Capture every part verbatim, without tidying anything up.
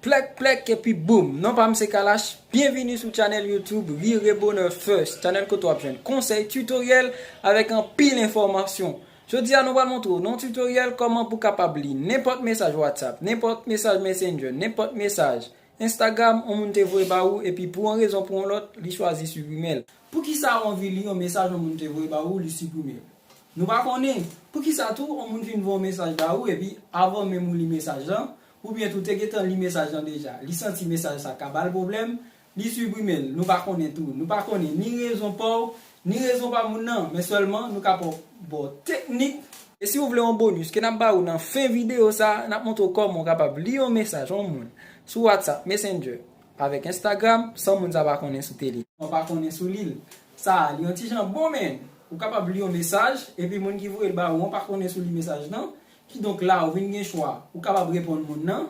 Plèk, plèk, epi boum! Non pa m se Kalash. Byenvini sou channel YouTube Rire Bonheur First, channel kote w ap jwenn konsèy, tutoriel avèk anpil enfòmasyon. Jodi a, nou pral montre w nan yon tutoriel kòman pou w kapab li nenpòt mesaj WhatsApp, nenpòt mesaj Messenger, nenpòt mesaj Instagram yon moun te voye ba ou, epi pou yon rezon pou yon lòt, li chwazi siprime l. Poukisa w anvi li yon mesaj yon moun te voye ba ou, li siprime l? Nou pa konnen. Poukisa tou yon moun fin voye yon mesaj ba ou, epi avan menm ou li mesaj lan, oubyen tou te gentan li mesaj lan deja, li santi mesaj sa ka ba l pwoblèm, li siprime l. Nou pa konnen tou. Nou pa konnen ni rezon pa w, ni rezon pa moun nan, men sèlman nou ka ba w, ba w teknik. E si w vle yon bonus ke n ap ba ou nan fen videyo sa, n ap montre w kòman w kapab li yon mesaj yon moun sou WhatsApp, Messenger, avèk Instagram, san moun sa pa konnen si w te li. Ou pa konnen si w li l. Sa a, li yon ti jan bon, men ou kapab li yon mesaj, epi moun ki voye l ba ou an pa konnen si w li mesaj lan. Kidonk la, ou vin gen chwa. Ou kapab reponn moun nan,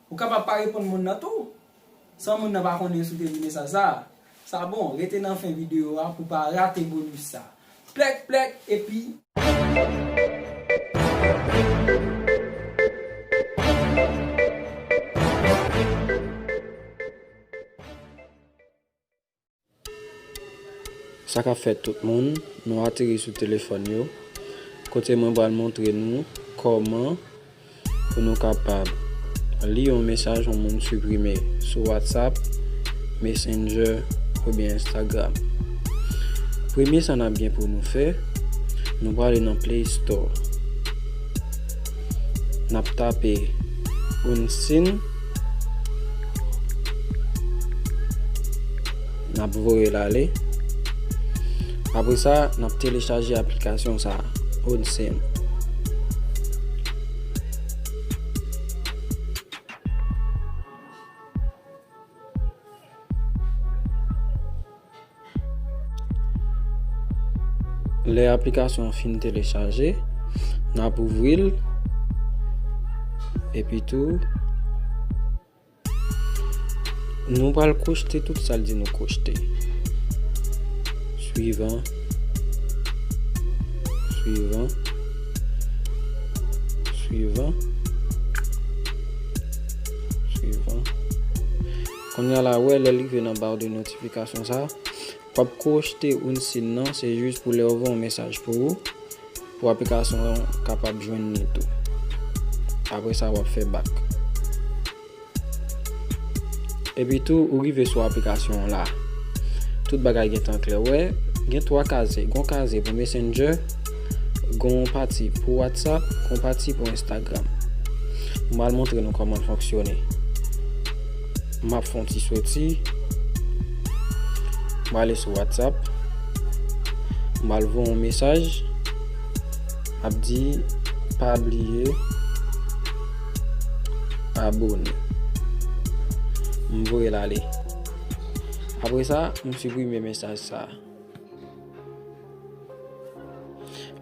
ou kapab pa reponn moun nan tou, san moun nan pa konnen si w te li mesaj sa a. Sa bon, rete nan fen videyo a pou w pa rate bonus sa. Plèk, plèk, epi Sa k ap fèt tout moun, nou ateri sou telefòn yo, kote mwen pral montre nou kòman pou nou kapab li yon mesaj yon moun siprime sou WhatsApp, Messenger oubyen Instagram. Premye sa n ap gen pou nou fè, nou prale nan Play Store. N ap tape Unseen. N ap voye l ale. Apre sa, n ap telechaje aplikasyon sa a, Unseen. Lè aplikasyon an fin telechaje, n ap ouvri l. Epi tou, nou pral kwochte tout sa l di nou kwochte. Swivan. Swivan. Swivan. Swivan. Kounye a la, wè lè l rive nan ba de notifikasyon sa, w ap kwochte Unseen nan, se jis pou lè yo voye yon mesaj pou ou, pou aplikasyon an kapab jwenn li tou. Apre sa, w ap fè back. Epi tou, ou rive sou aplikasyon an la. Tout bagay gentan klè. Wè, gen twa kazye. Gen yon kazye pou Messenger, gen yon pati pou WhatsApp, gen yon pati pou Instagram. M pral montre nou kòman l fonksyone. M ap fè yon ti soti. M ale sou WhatsApp. M al voye yon mesaj. Ap di, pa bliye abone. M voye l ale. Apre sa, m siprime mesaj sa.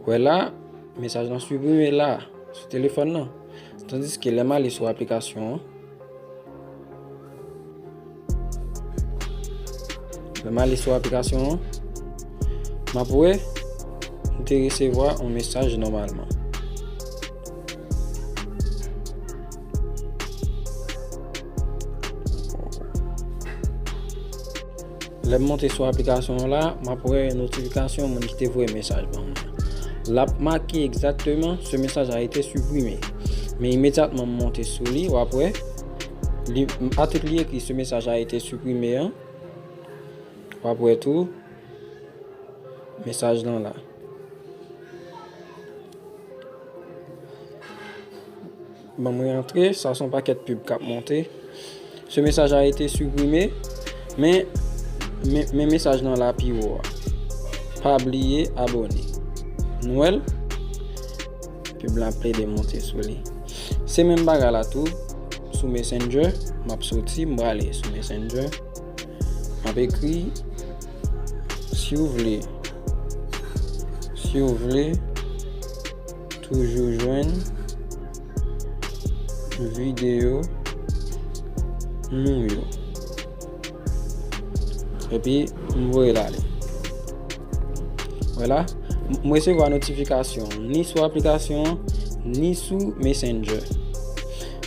Wè la, mesaj lan siprime la, sou telefòn nan. Tandiske lè m ale sou aplikasyon an, lè m ale sou aplikasyon an, m ap wè, m te resevwa yon mesaj nòmalman. Lè m monte sou aplikasyon an la, m ap wè notifikasyon moun ki te voye mesaj ban mwen. L ap make egzakteman, ce message a été supprimé. Men imedyatman m monte sou li, w ap wè, li, atik li ekri ce message a été supprimé an. W ap wè tou, mesaj lan la. Ban mwen rantre, sa se yon pakèt pib k ap monte. Ce message a été supprimé, men, men, men mesaj lan la pi wo a. Pa bliye abone. Nou wè l? Pib la ap plede monte sou li. Se menm bagay la tou, sou Messenger, m ap soti, m prale sou Messenger. M ap ekri, si w vle, si w vle toujou jwenn videyo nou yo. Epi, m voye l ale. Vwala, m, m resevwa notifikasyon ni sou aplikasyon an, ni sou Messenger.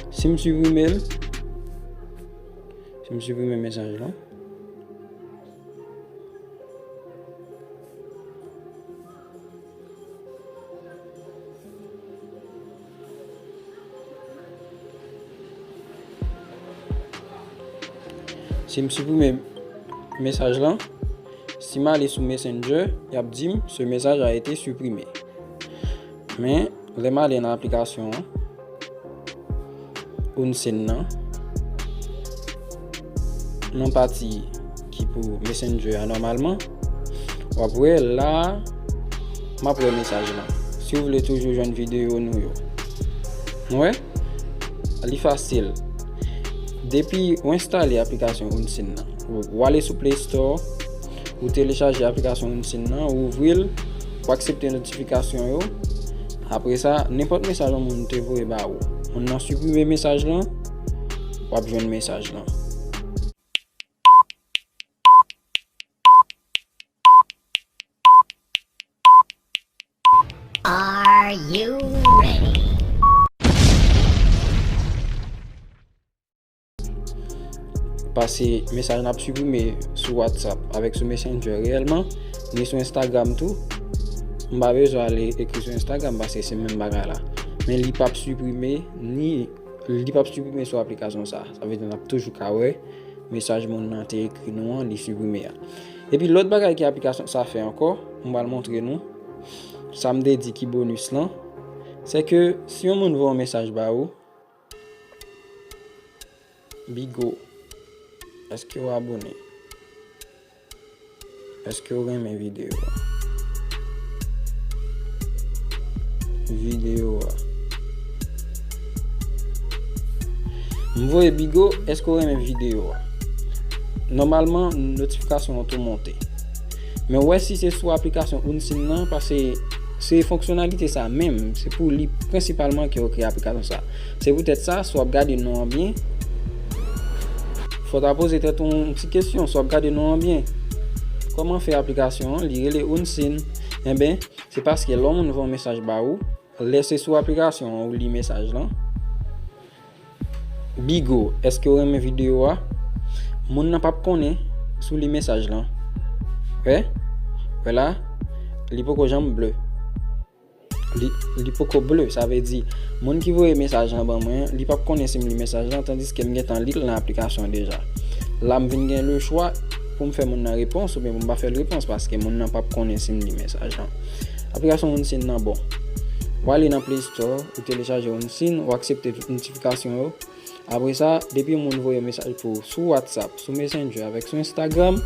Si m siprime l, M siprime mesaj lan. Si m siprime mesaj lan, si m ale sou Messenger, y ap di m, ce message a été supprimé. Men, lè m ale nan aplikasyon an, Unseen nan, nan pati ki pou Messenger a nòmalman, w ap wè la a, m ap wè mesaj lan. Si w vle toujou jwenn videyo nou yo. Nou wè? Li fasil. Depi w enstale aplikasyon Unseen nan, w, w ale sou Play Store, ou telechaje aplikasyon Unseen nan, ou ouvri l, ou aksepte notifikasyon yo. Apre sa, nenpòt mesaj yon moun te voye ba ou, moun nan siprime mesaj lan, w ap jwenn mesaj lan. Are you ready? Pase mesaj n ap siprime sou WhatsApp avèk sou Messenger reyèlman, ni sou Instagram tou. M pa bezwen ale ekri sou Instagram paske se menm bagay la. Men li p ap siprime, ni li p ap siprime sou aplikasyon sa. Sa vle di n ap toujou ka wè mesaj moun nan te ekri nou an, li siprime a. Epi lòt bagay ke aplikasyon sa fè ankò, m pral montre nou. Sa m te di ki bonis lan, se ke si yon moun voye yon mesaj ba ou, Bigo, èske w abone? Èske w renmen videyo a? Videyo a. M voye Bigo, èske w renmen videyo a? Nòmalman, notifikasyon an tou monte. Men w wè si se sou aplikasyon Unseen nan, paske se fonksyonalite sa menm, se pou li prensipalman ke yo kreye aplikasyon sa. Se poutèt sa, si w ap gade non an byen, fò w ta poze tèt ou yon ti kesyon, si w ap gade non an byen. Kòman fè aplikasyon an, li rele Unseen? Enben, se paske lè yon moun voye yon mesaj ba ou, lè se sou aplikasyon an ou li mesaj lan, Bigo, èske w renmen videyo a? Moun nan p ap konnen si w li mesaj lan. Wè? Wè la, li poko janm ble. Li, li poko ble, sa vle di, moun ki voye mesaj lan ban mwen, li p ap konnen si m li mesaj lan, tandiske m gentan li l nan aplikasyon an deja. La, m vin gen lechwa pou m fè moun nan repons oubyen pou m pa fè l repons, paske moun nan p ap konnen si m li mesaj lan. Aplikasyon Unseen nan bon. W ale nan Play Store, ou telechaje Unseen, ou aksepte tout notifikasyon yo. Apre sa, depi yon moun voye yon mesaj pou ou sou WhatsApp, sou Messenger avèk sou Instagram,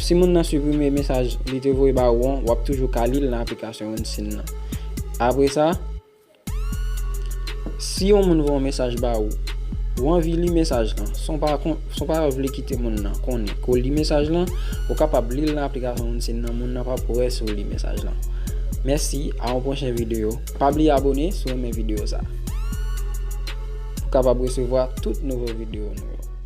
si moun nan siprime mesaj li te voye ba ou an, w ap toujou ka li l nan aplikasyon Unseen nan. Apre sa, si yon moun voye yon mesaj ba ou, ou anvi li mesaj lan, san w pa kon-, san w pa vle kite moun nan konnen ke w li mesaj lan, ou kapab li l nan aplikasyon Unseen nan, moun nan p ap wè si w li mesaj lan. Mèsi, a yon pwochen videyo. Pa bliye abone si w renmen videyo sa a, pou w kapab resevwa tout nouvo videyo nou yo.